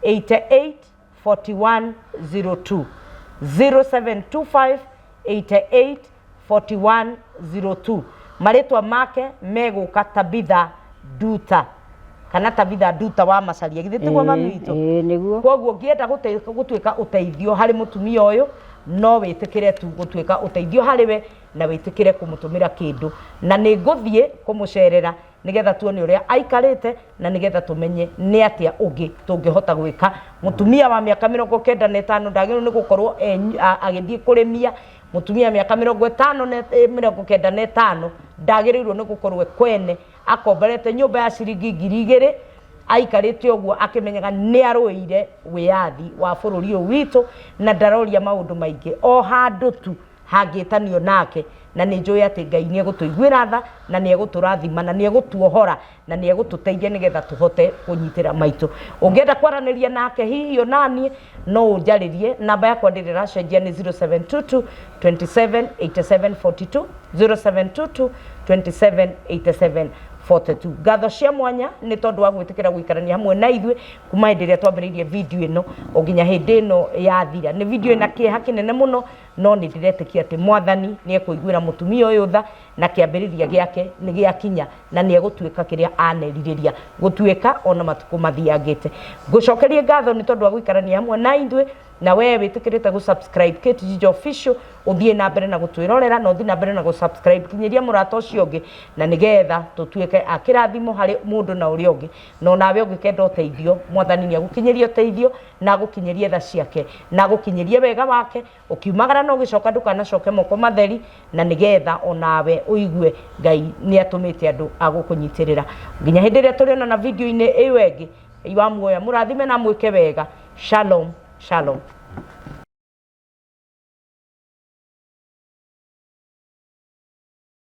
88 4102 0725 88 4102. Marĩtwa make megũka Tabitha Nduta kana Tabitha Nduta wa Macaria, githĩ tiguo mami witũ? Ĩĩ nĩguo. Koguo ũngĩenda gũtuĩka ũteithio harĩ mũtumia ũyũ, no wĩtĩkĩre tu gũtuĩka ũteithio harĩ we na wĩtĩkĩre kũmũtũmĩra kĩndũ, na nĩ ngũthiĩ kũmũcerera nĩgetha tuone ũrĩa aikarĩte na nĩgetha tũmenye nĩ atĩa ũngĩ tũngĩhota gwĩka. Mũtumia wa mĩaka 95 ndagĩrĩirwo nĩ gũkorwo agĩthiĩ kũrĩmia. Mũtumia wa mĩaka 95 ndagĩrĩirwo nĩ gũkorwo e kwene akomborete nyũmba ya ciringi 2000 aikarĩte ũguo akĩmenyaga nĩ arũĩire wĩyathi wa bũrũri ũyũ witũ na ndaroria maũndũ maingĩ o handũ tu hangĩtanio nake. Na nĩ njũĩ atĩ Ngai nĩ egũtũiguĩra tha na nĩ egũtũrathima na nĩ egũtuohora na nĩ egũtũteithia nĩgetha tũhote kũnyitĩra maitũ. Ũngĩenda kwaranĩria nake hihi onaniĩ no ũnjarĩrie, namba yakwa ndĩrĩ ĩracenjia nĩ 0722 27 87 42, 0722 27 87 42. Ngatho cia mwanya nĩ tondũ wa gwĩtĩkĩra gũikarania hamwe na ithuĩ kuma hĩndĩ ĩrĩa twambĩrĩirie video ĩno o nginya hĩndĩ ĩno yathira. Nĩ video ĩna kĩeha kĩnene mũno, no nĩ ndĩretĩkia atĩ Mwathani nĩ ekũiguĩra mũtumia ũyũ tha na kĩambĩrĩria gĩake nĩ gĩakinya na nĩ egũtuĩka kĩrĩa anerirĩria gũtuĩka ona matukũ mathiangĩte. Ngũcokerie ngatho nĩ tondũ wa gũikarania hamwe na ithuĩ, na we wĩtĩkĩrĩte gũ subscribe Kate Jijo Official, ũthiĩ na mbere na gũtwĩrorera na ũthiĩ na mbere na gũ subscribe, kinyĩria mũrata ũcio ũngĩ, na nĩgetha tũtuĩke a kĩrathimo harĩ mũndũ na ũrĩa ũngĩ. Na onawe ũngĩkenda ũteithio, Mwathani nĩ agũkinyĩria ũteithio na agũkinyĩrie tha ciake na agũkinyĩrie wega wake. Ũkiumagara na ũgĩcoka ndũkanacoke moko matheri, na nĩgetha onawe ũigue Ngai nĩ atũmĩte andũ a gũkũnyitĩrĩra. Nginya hĩndĩ ĩrĩa tũrĩonana video-inĩ ĩyo ĩngĩ, Ngai wa muoyo amũrathime na amwĩke wega. Shalom, shalom.